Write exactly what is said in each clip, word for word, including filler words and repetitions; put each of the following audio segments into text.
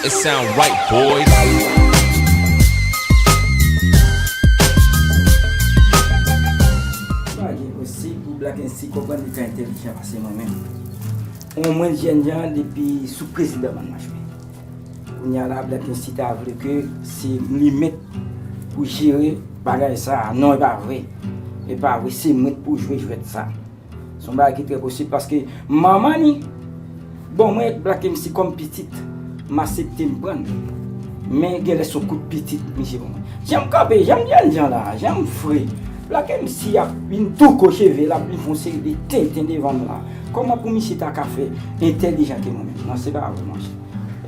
It sound right, boys. Pa gen posib pou Black M C konprann li ka entèlijan pase mwen menm. Ou mwen jèn jan depi sou prezidan Bann Machwè. Kounye a la, Black M C ta vle ke se li menm pou jere bagay sa a. Non, e pa vre. E pa vre, se mwen pou jwe jwèt sa. Se yon bagay ki trè posib paske manman ni, bon, mwen ak Black M C kòm pitit, m aksepte m pran l. Men genlè se yon kout pitit misye ban mwen. Jan m kanpe, jan m jèn jan la, jan m fre. Black M C ap vin touko cheve l, ap vin fè yon seri de tenten devan m la. Kòman pou misye ta ka fè entèlijan ke mwen menm? Non, se pa vre, monchè.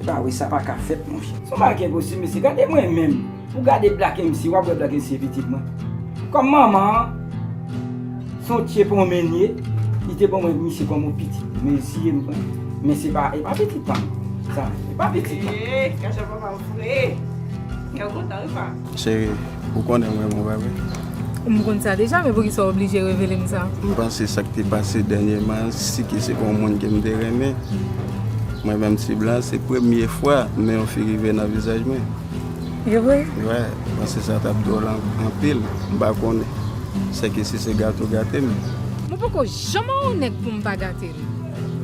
Se pa vre, sa pa ka fèt, monchè. Se yon bagay ki enposib, mesye. Gade mwen menm. Ou gade Black M C, w ap wè Black M C se pitit mwen. Kòm manman an, se yon tchepon men li ye, li te ban mwen misye kòm yon pitit. Men si e m pran. Men se pa, e pa pitit pa m. Sa, e pa pitit pa m. Ee, gajan papa m fre. Kè w kontan wi pa. Cheri, ou konnen m renmen w, pa vre? M konn sa deja, men poukisa w oblije revele m sa? M panse sa k te pase dènyèman, si ke se pa yon moun ke m te renmen. Mwen menm ti blan, se premye fwa m wè yon fi rive nan vizaj mwen. E vre? Wi, m panse sa t ap dwòl an- anpil. M pa konnen. Sèke si se gato gate m. Mwen poko janm wè yon nèg pou m pa gate l.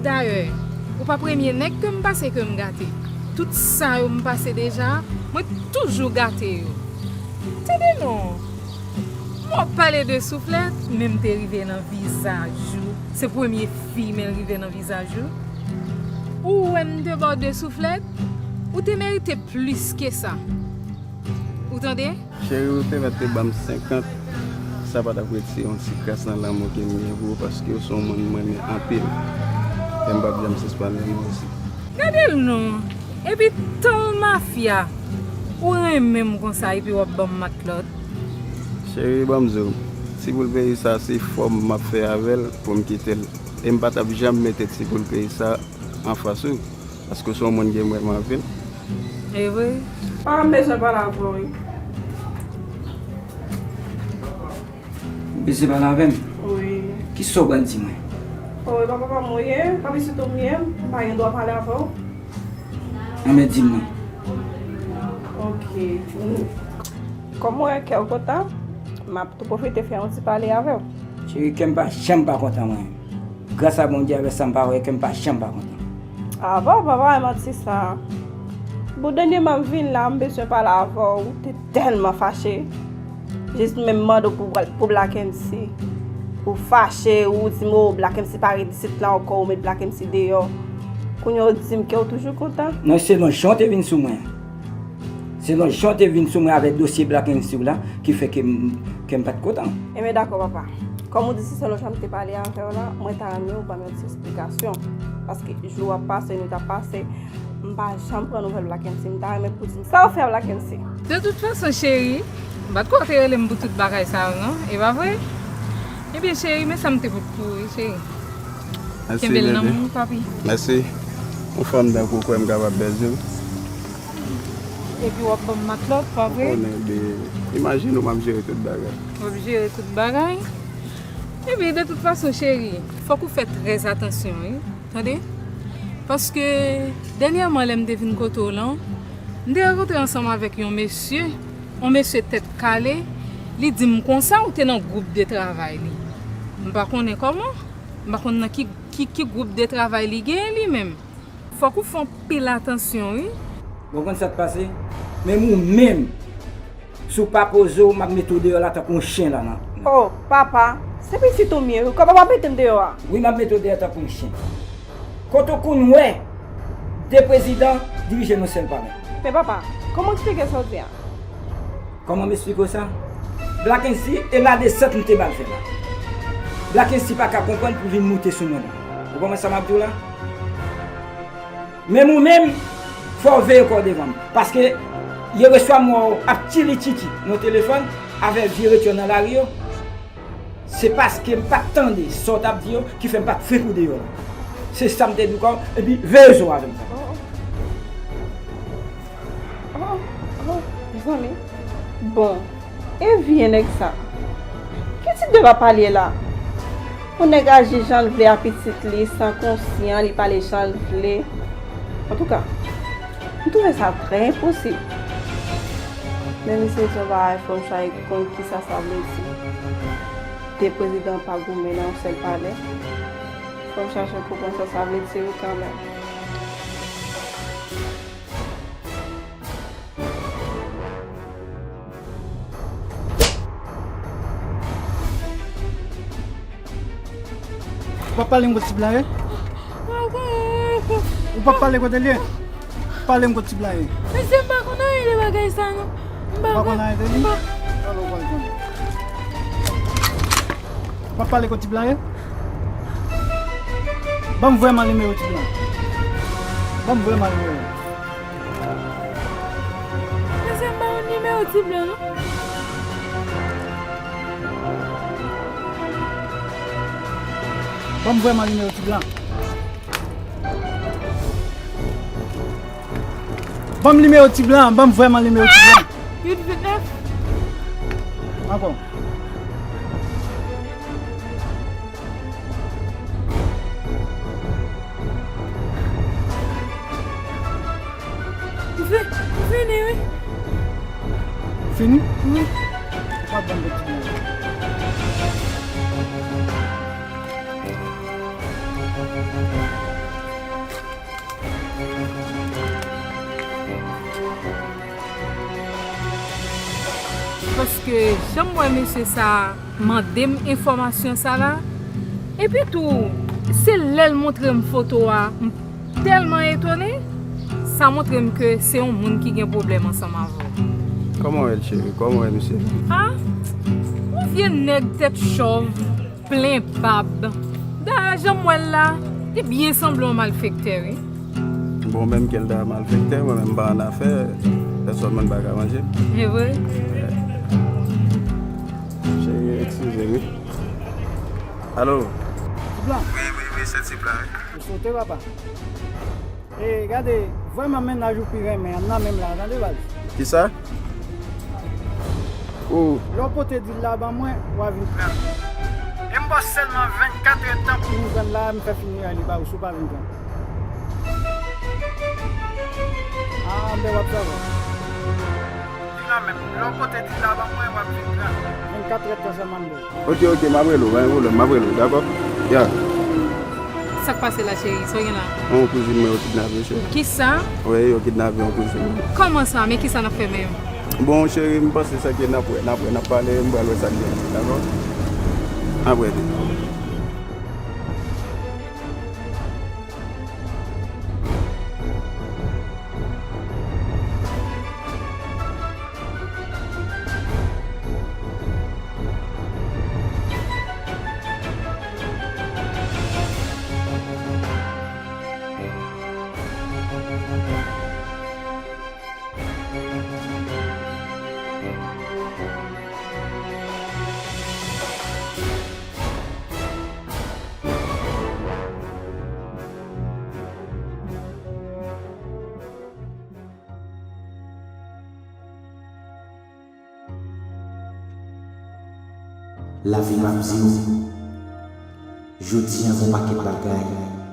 Dayè, ou pa premye nèg ke m pase ke m gate. Tout sa yo m pase deja, mwen toujou gate yo. Tande non. Mwen w ap pale de souflèt, men m te rive nan vizaj ou. Se premye fi men l rive nan vizaj ou. Ou wè m te ba w de souflèt, ou te merite plis ke sa. Ou tande? Cheri, ou te mèt te ban m senkant, sa pa t ap retire yon ti kras nan lanmou ke m gen pou ou, paske ou se yon moun mwen renmen anpil. E m p ap janm sispann renmen w osi. Gade l non. Epi tan l mafya, ou renmen m konsa epi w ap ban m matlòt. Cheri, ban m di w, ti boul peyi sa se fòm m ap fè avè l pou m kite l. E m pa t ap janm mete ti boul peyi sa anfas ou, paske w se yon moun ke m renmen anpil. E vre? Papa m bezwen pale avè w wi. Ou bezwen pale avè m? Wi. Kisa w pral di mwen? O, e pa papa m ou ye, pa pitit ou m ye, m pa gen dwa pale avè w. Anben di m non. Oke. Kòm mwen wè kè w kontan, m ap tou pwofite fè yon ti pale avè w. Cheri, kè m pa janm pa kontan mwen. Gras a Bondye avèk sa m pa wè, kè m pa janm pa kontan. A, papa, pa bay manti sa. Bon, dènyèman m vin la, m bezwen pale avè w, ou te tèlman fache. Jis menm mande w pou, pou Black M C. Ou fache, ou di m, o, Black M C pa ret isit la ankò, ou met Black M C deyò. Kounye a w di m ke w toujou kontan. Non, se nan jan w te vin sou mwen. Se nan jan w te vin sou mwen avèk dosye Black M C w la ki fè ke m, ke m pa t kontan. Enben, dakò, papa. Kòm ou di se sèl yon jan m te pale avè w la, mwen ta renmen ou ban m yon ti esplikasyon. Paske jou ap pase, nwit ap pase, m pa janm pran nouvèl Black M C. M ta renmen pou di m sa w fè a Black M C. De tout fason, cheri, m pa t kwè w te rele m pou tout bagay sa yo, non. E pa vre? Ebyen, cheri, men sa m te pot pou ou, wi, cheri. Kenbe l nan men w, papi. Mèsi. Yon fanm tankou w kwè m kapab pèdi w? Epi w ap ban m matlòt, pa vre? Ou konnen, bebe, imajine w m ap jere tout bagay. W ap jere tout bagay? Epi, de tout fason, cheri, fòk ou fè trè atansyon, wi. Tande? Paske, dènyèman, lè m te vin kote w lan, m te rankontre ansanm avèk yon mesye, yon mesye tèt kale, li di m konsa ou te nan gwoup de travay li. M pa konnen kòman, m pa konn nan ki, ki, ki gwoup de travay li genyen li menm. Fòk ou fè anpil atansyon, wi. Bon, konn sa k pase? Menm ou menm, si w pa poze w, m ap mete w deyò la tankou yon chen la nan. O, papa, se pitit ou m ye, wi. Kòman w ap mete m deyò a? Wi, m ap mete w deyò tankou yon chen. Kote w konn wè de prezidan dirije nan sèl palè? Men papa, kòman w eksplike sa w di a? Kòman m eksplike w sa? Black M C, e la desant m te ba l fè la. Black M C pa ka konprann pou vin moute sou mwen la. Ou konprann sa m ap di w la? Menm ou menm, fò w veye kò w devan m. Paske, yè reswa m wè w ap tchili tchitchi nan telefòn avèk vye retyon nan lari yo. Se paske m pa t tande sa w t ap di yo ki fè m pa t fenk ou deyò la. Se sa m te di w kò, epi veye zo w avè m sa. Oh, oh, oh, mezanmi. Bon, e vye nèg sa. Ki tip de papa l ye la? Yon nèg aji jan l vle a pitit li, san konsyan, li pale jan l vle. Antouka, M twouve sa trè enposib. Men mesye, se yon bagay, fò m chache konn kisa sa vle di. De prezidan pa goumen nan yon sèl palè. Fò m chache konprann sa sa vle di wi kanmenm. Ou p ap pale m kote ti blan ye? Ou p ap pale kote l ye? Pale m kote ti blan ye. Mesye, m pa konn anyen de bagay sa non. M pa konn anyen de li? Alò, w pral konnen. W ap pale kote ti blan ye? Ban m vrèman nimewo ti blan. Ban m vrèman nimewo. Mesye, m pa konn nimewo ti blan non. Ban m vrèman nimewo ti blan. Ban m nimewo ti blan, ban m vrèman nimewo ti blan. Uit vennèf. Ankò. M fi-, m fini, wi. Fini? Wi. Ou pa ban m de ti blan. Paske jan m wè mesye sa a mande m enfòmasyon sa la, epi tou, se lè l montre m foto a, m tèlman etone, sa montre m ke se yon moun ki gen pwoblèm ansanm avè w. Kòman w wè l, cheri? Kòman w wè misye? A, yon vye nèg tèt chòv, plen bab. Dayè, jan m wè l la, li byen sanble yon malfektè, wi. Bon, menm ke l ta malfektè, mwen menm m pa annafè, pèsòn mwen pa ka manje. E vre? Cheri, eskize m, wi. Alo? Ti blan. Wi, wi, wi, se ti blan, wi. Ou sote, papa. E gade, vrèman mennaj ou pi renmen an nan menm la, tande baz. Kisa? Ou. Lè w pote dil la ban mwen, w a vin pran. E m ba w sèlman vennkat èdtan pou m jwenn la, m fè fineray li ba ou si w pa vin pran. A, anben w ap sava. Li la menm, lè w pote dil la ban mwen, w ap vin pran. Vennkat èdtan sèlman m ba w. Ok, ok, m ap rele w, pa gen pwoblèm, m ap rele w, dakò? Ya. Sa k pase la, cheri? Sa w gen la? Yon kouzin mwen yo kidnape, cheri. Kisa? Wi, yo kidnape yon kouzin mwen. Kòman sa? Men kisa n ap fè menm? Bon, cheri, m panse sa ke n ap wè, n ap wè, n ap pale, m pral wè sa k gen, dakò? N ap wè tou. Lavi m ap di w, jodi a gon pakèt bagay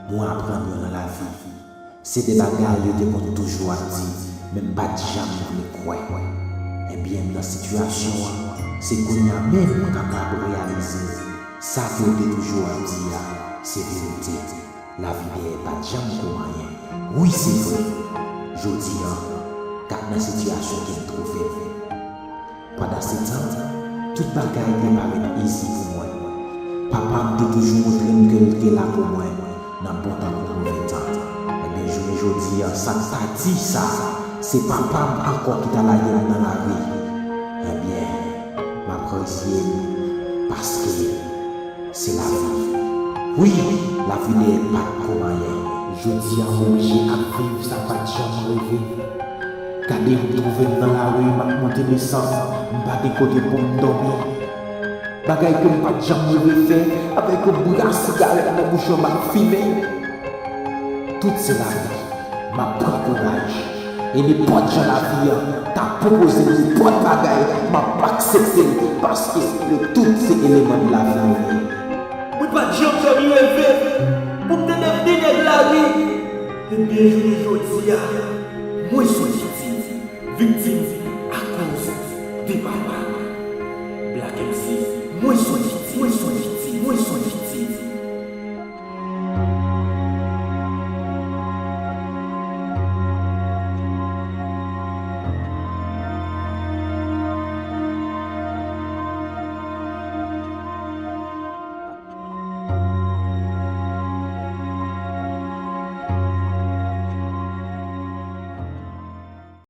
mwen aprann yo nan lavi. Se de bagay yo te konn toujou ap di, men m pa t janm vle kwè. Ebyen, m nan sitiyasyon an, se kounye a menm mwen kapab reyalize sa ke yo te toujou ap di a, se verite. Lavi dèyè pa t janm kou manyen. Wi, se vre. Jodi a, gad nan sitiyasyon ke m twouve m. Pandansetan, tout bagay te parèt izi pou mwen. Papa m te toujou montre m ke l te la pou mwen, nan bon tan kou move tan. Ebyen, jounen jodi a, sa k ta di sa, se papa m ankò ki ta lage m nan lari. Ebyen, m ap rezye m, paske se lavi. Wi, lavi dèyè pa t kou manyen. Jodi a, m oblije ap viv sa m pa t janm reve. Gade, m twouve m nan lari, m ap monte desann, m pa gen kote pou m dòmi. Bagay ke m pa t janm reve fè, avèk yon bra sigarèt nan bouch mwen, m ap fimen. Tout se lavi. M ap pran kouraj. E nenpòt jan lavi an ta pwopoze m nenpòt bagay, m ap aksepte l, paske yo tout se eleman de lavi yo ye. Mwen pa t janm fè m reve pou m te devni nèg lari. Ebyen, jounen jodi a, Mwen se yon viktim. Viktim.